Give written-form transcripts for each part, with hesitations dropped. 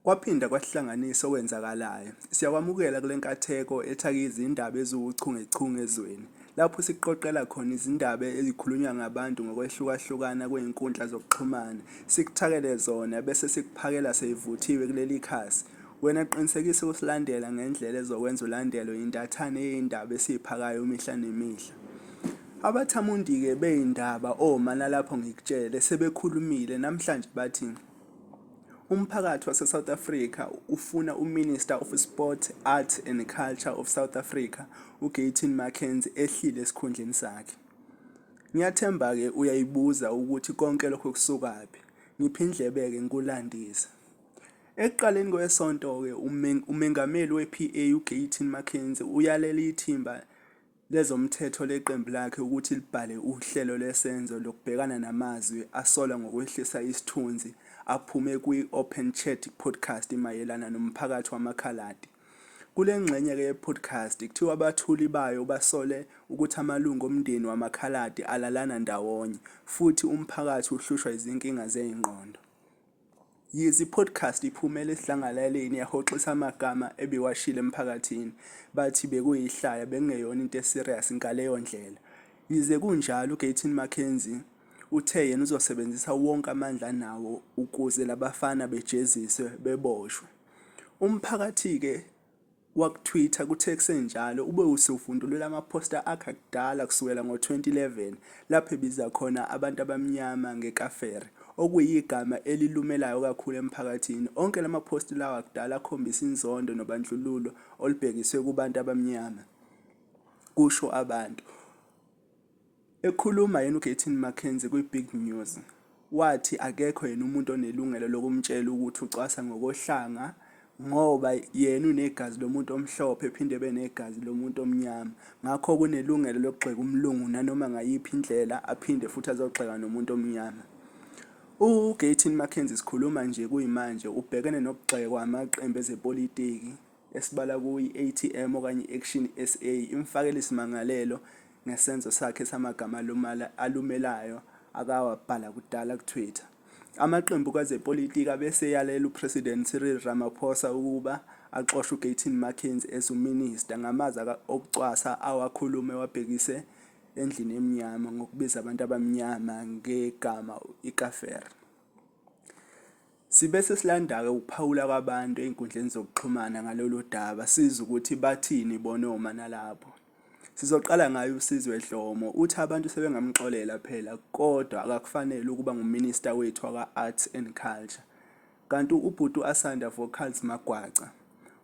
Kwaphinda kwasihlanganisa okwenzakalayo. Siyakwamukela kule nkatheko ethaka izindaba eziwuchungechunge ezweni, lapho sikuqoqela khona izindaba ezikhulunywa ngabantu ngokwehlukahlukana kwezinkundla zokuxhumana, sikuthakele zona bese sikuphakela seyivuthiwe kuleli khasi. Wena qinisekisa ukusilandela ngendlela ezokwenza ulandelwe yintathane yezindaba esiyiphakayo imihla nemihla. Abathamundi-ke bey'ndaba omana lapho ngikutshele sebekhulumile namhlanje bathi Umphakathi wase-South Africa ufuna uMinister of Sport, Art and Culture of South Africa uGayton McKenzie ehlile esikhundleni sakhe. Ngiyathemba-ke uyayibuza ukuthi konke lokhu kusukaphi. Ngiphe indlebe-ke ngikulandise. Ekuqaleni kwesonto-ke umengameli we-PA uGayton McKenzie uyalele ithimba lezomthetho leqembu lakhe ukuthi libhale uhlelo lwesenzo lokubhekana namazwi asolwa ngokwehlisa isithunzi aphume kwi-Open Chat Podcast mayelana nomphakathi wamaKhaladi. Kule ngxenye-ke ye-podcast kuthiwa abathuli bayo basole ukuthi amalungu omndeni wamaKhaladi alalana ndawonye futhi umphakathi uhlushwa izinkinga zengqondo. Yize i-podcast iphumele esidlangalaleni yahoxisa amagama ebiwashilo emphakathini, bathi bekuyihlaya bekungeyona into e-serious ngaleyo ndlela. Yize kunjalo uGayton McKenzie uthe yena uzosebenzisa wonke amandla anawo ukuze labafana bejeziswe beboshwe. Umphakathi-ke wakuTwitter kuthe kusenjalo ube usuvundulula amaphosta akhe akudala kusukela ngo-2011 lapho ebiza khona abantu abamnyama ngekafere, okuyigama elilumelayo kakhulu emphakathini. Onke la maphosti lawa akudala akhombisa inzondo nobandlululo olubhekiswe kubantu abamnyama, kusho abantu. Ekhuluma yena uGayton McKenzie kwiBig News, wathi akekho yena umuntu onelungelo lokumtshela ukuthi ucwasa ngokohlanga ngoba yena unegazi lomuntu omhlophe ephinde ebe negazi lomuntu omnyama. Ngakho kunelungelo lokugxeka umlungu nanoma ngayiphi indlela aphinde futhi azogxeka nomuntu omnyama. UGayton McKenzie sikhuluma nje kuyimanje ubhekene nokugxekwa amaqembu ezepolitiki esibala kuwo i-ATM okanye i-Action SA imfakele isimangalelo ngesenzo sakhe samagama alumelayo akawabhala kudala kuTwitter. Amaqembu kwezepolitiki abeseyalela uPresident Cyril Ramaphosa ukuba axoshe uGayton McKenzie as uMinister ngamazwi okucwasa awakhulume ewabhekise endlini emnyama ngokubiza abantu abamnyama ngegama ikaFere. Sibe sesilandake ukuphawula kwabantu ey'nkundleni zokuxhumana ngalolu daba sizwe ukuthi bathini bona omanalapho. Sizoqala ngaye uSizwe Dhlomo, uthi abantu sebengamxolela phela kodwa akakufanele ukuba nguMinister wethu waka-Arts and Culture. Kanti ubhuti u-Asanda Vocals Magwaca,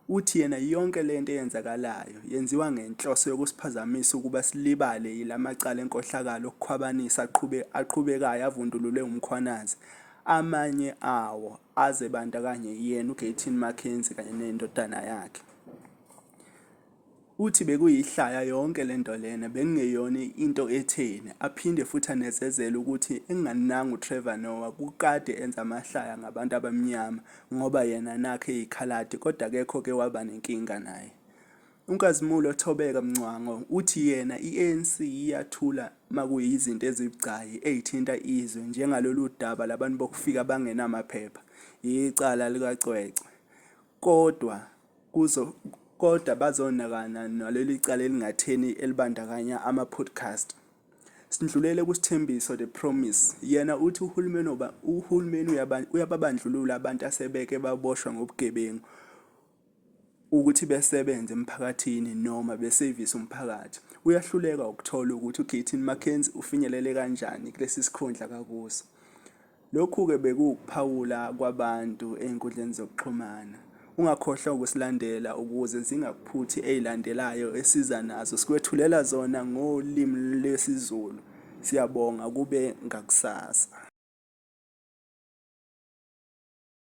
uthi yena yonke lento eyenzakalayo yenziwa ngenhloso yokusiphazamisa ukuba silibale yilamacala enkohlakalo okukhwabanisa aqhubekayo avundululwe uMkhwanazi, amanye awo aze ebandakanye yena uGayton McKenzie kanye nendodana yakhe. Uthi bekuyihlaya yonke lento lena bekungeyona into etheni, aphinde futhi anezezele ukuthi engananga uTrevor Noah kukade enza amahlaya ngabantu abamnyama ngoba yena nakhe eyikhaladi kodwa akekho oke waba nenkinga naye. UNkazimulo Thobeka Mncwango uthi yena i-ANC iyathula makuyizinto ezibucayi ey'thinta izwe njengalolu daba labantu bokufika abangenamaphepha, yicala likaCwecwe kodwa Kuzo kodwa bazonakana naleli cala elingatheni elibandakanya ama-podcast. Sindlulele kuSithembiso The Promise. Yena uthi uhulumeni uhulumeni uyababandlulula abantu asebeke baboshwa ngobugebengu ukuthi besebenze emphakathini noma besevise umphakathi. Uyahluleka ukuthola ukuthi uGayton McKenzie ufinyelele kanjani kulesi sikhundla akakuso. Lokhu-ke bekuwukuphawula kwabantu ey'nkundleni zokuxhumana. Ungakhohlwa ukusilandela ukuze zingakuphuthi ey'landelayo esiza nazo. Sikwethulela zona ngolimi lwesiZulu. Siyabonga kube ngakusasa.